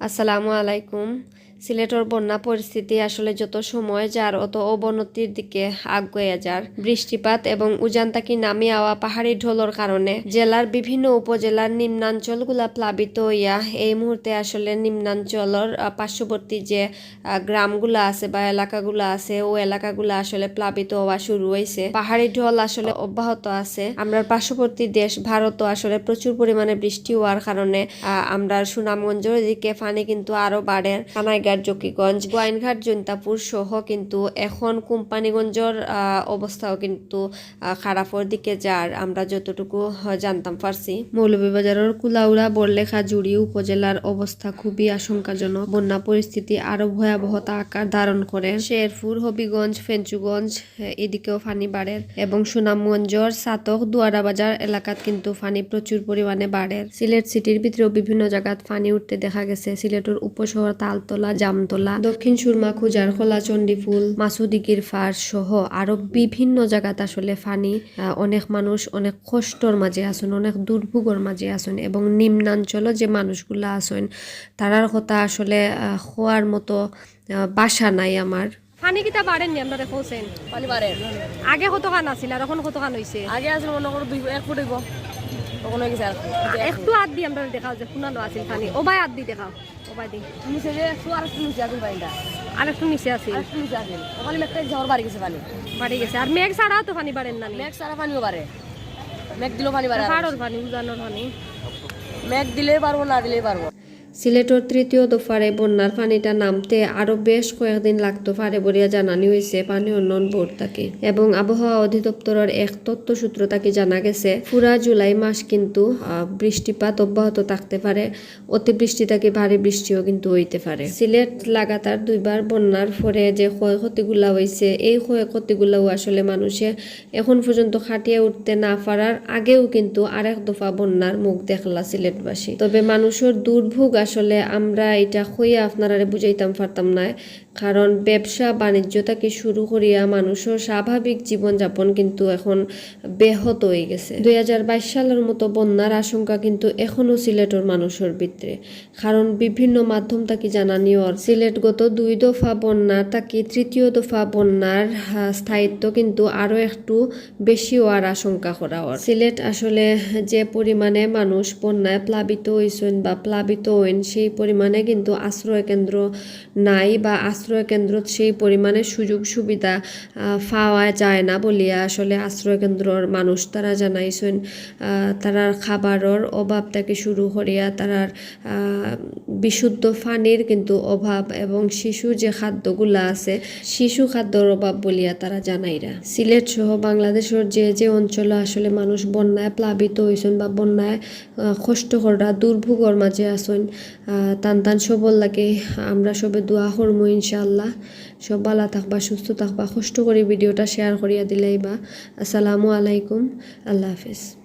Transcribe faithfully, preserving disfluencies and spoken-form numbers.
আসসালামু আলাইকুম। সিলেটর বন্যা পরিস্থিতি আসলে যত সময় যার অত অবনতির দিকে আগুয়াইয়া যার। বৃষ্টিপাত এবং উজান থাকি নামি আওয়া পাহাড়ি ঢলর কারণে জেলার বিভিন্ন উপজেলার নিম্নাঞ্চলগুলা প্লাবিত হইয়া এই মুহূর্তে আসলে নিম্নাঞ্চলর, আহ, পার্শ্ববর্তী যে, আহ, গ্রামগুলা আছে বা এলাকাগুলা আছে, ও এলাকাগুলা আসলে প্লাবিত হওয়া শুরু হইছে। পাহাড়ি ঢল আসলে অব্যাহত আছে। আমরার পার্শ্ববর্তী দেশ ভারতও আসলে প্রচুর পরিমাণে বৃষ্টি হওয়ার কারণে, আহ, আমরার সুনামগঞ্জর দিকে পানি কিন্তু আরো বাড়ের। কানাইঘাট, জকিগঞ্জ, গোয়াইনঘাট, জৈন্তাপুর সহ কিন্তু এখন কোম্পানীগঞ্জর, আহ, অবস্থাও কিন্তু, আহ, খারাপর দিকে যার, আমরা যতটুকু, আহ, জানতাম পারছি। মৌলভীবাজারর কুলাউড়া, বড়লেখা, জুড়ি উপজেলার অবস্থা খুবই আশঙ্কাজনক। বন্যা পরিস্থিতি আরো ভয়াবহতা আকার ধারণ করে। শেরপুর, হবিগঞ্জ, ফেঞ্চুগঞ্জ, এদিকেও পানি বাড়ের এবং সুনামগঞ্জর ছাতক দুয়ারাবাজার এলাকাত কিন্তু পানি প্রচুর পরিমাণে বাড়ের। সিলেট সিটির ভিতরেও বিভিন্ন জায়গাত পানি উঠতে দেখা গেছে। সিলেটর উপশহর তালতলা, জামতলা, দক্ষিণ সুরমা, খুজারখোলা, চণ্ডীপুল, মাসুদিগির ফার সহ আরো বিভিন্ন জায়গাত আসলে পানি, আহ, অনেক মানুষ অনেক কষ্টর মাঝে আছইন, অনেক দুর্ভোগর মাঝে আছইন এবং নিম্নাঞ্চলো যে মানুষগুলা আছইন, তারার কথা আসলে, আহ, কওয়ার মতো, আহ, ভাষা নাই আমার। পানি কিতা বাড়ের নি আমরারে কওছেন? পানি বাড়ের। আগে কতখান আছিল আর এখন কতখান হইছে? আগে আছিল মনে করো দুই, এক ফুট হইব। তখন হয়ে গেছে আর কি। একটু আত দি আমরারে দেখাও যে কুনানো আছিল পানি। ও ভাই আত দি দেখাও। ও ভাই দি। নিচে যে একটু আর একটু নিচে আছিল পানিটা। আর একটু নিচে আছিল। আর একটু নিচে আছিল। ওখানে একটা ঝড় বাড়ি গেছে পানি। বাড়ি গেছে। আর মেঘ ছাড়াও তো পানি বাড়ের না নি? মেঘ ছাড়া পানিও বাড়ে। মেঘ দিলেও পানি বাড়ে। পাহাড়র পানি, উজানর পানি। মেঘ দিলেই পারবো, না দিলেই পারবো। সিলেটর তৃতীয় দফার এই বন্যার পানিটা নামতে আরো বেশ কয়েকদিন লাগতো পারে বলিয়া জানানি হয়েছে পানি উন্নয়ন বোর্ড থাকি এবং আবহাওয়া অধিদপ্তরের এক তথ্য সূত্র থাকি জানা গেছে পুরা জুলাই মাস কিন্তু, আহ, বৃষ্টিপাত অব্যাহত থাকতে পারে। অতিবৃষ্টি থাকি ভারী বৃষ্টিও কিন্তু হইতে পারে। সিলেট লাগাতার দুইবার বন্যার পরে যে ক্ষয়ক্ষতিগুলা হইছে, এই ক্ষয়ক্ষতিগুলাও আসলে মানুষে এখন পর্যন্ত কাটিয়ে উঠতে না পারার আগেও কিন্তু আরেক দফা বন্যার মুখ দেখলা সিলেটবাসী। তবে মানুষের দুর্ভোগ আসলে আমরা এটা কইয়া আপনারারে বুঝাইতাম পারতাম না, কারণ ব্যবসা বাণিজ্য থাকি শুরু করিয়া মানুষের স্বাভাবিক জীবনযাপন কিন্তু এখন ব্যাহত হয়ে গেছে। দুই হাজার বাইশ সালের মতো বন্যার আশঙ্কা কিন্তু এখনো সিলেটর মানুষের ভিতরে, কারণ বিভিন্ন মাধ্যম থাকি জানানি অর সিলেট গত দুই দফা বন্যা থাকি তৃতীয় দফা বন্যার, আহ, স্থায়িত্ব কিন্তু আরো একটু বেশি হওয়ার আশঙ্কা করা অর। সিলেট আসলে যে পরিমাণে মানুষ বন্যায় প্লাবিত হইছেন বা প্লাবিত হইন, সেই পরিমাণে কিন্তু আশ্রয় কেন্দ্র নাই বা আশ্রয় কেন্দ্রত সেই পরিমাণে সুযোগ সুবিধা, আহ, পাওয়া যায় না বলিয়া আসলে আশ্রয় কেন্দ্রর মানুষ তারা জানাইছেন। আহ, তারার খাবারর অভাব থাকি শুরু করিয়া তারার, আহ, বিশুদ্ধ পানির কিন্তু অভাব এবং শিশু যে খাদ্যগুলা আছে, শিশু খাদ্যর অভাব বলিয়া তারা জানাইরা। সিলেট সহ বাংলাদেশের যে যে অঞ্চলে আসলে মানুষ বন্যায় প্লাবিত হইছেন বা বন্যায়, আহ, কষ্ট কররা দুর্ভোগর মাঝে আছেন, আহ, তান তান সবর লাগি আমরা সবে দোয়া করমু ইনশাআল্লাহ। সব ভালা থাকবা, সুস্থ থাকবা, কষ্ট করি ভিডিওটা শেয়ার করিয়া দিলাইবা। আসসালামু আলাইকুম, আল্লাহ হাফিজ।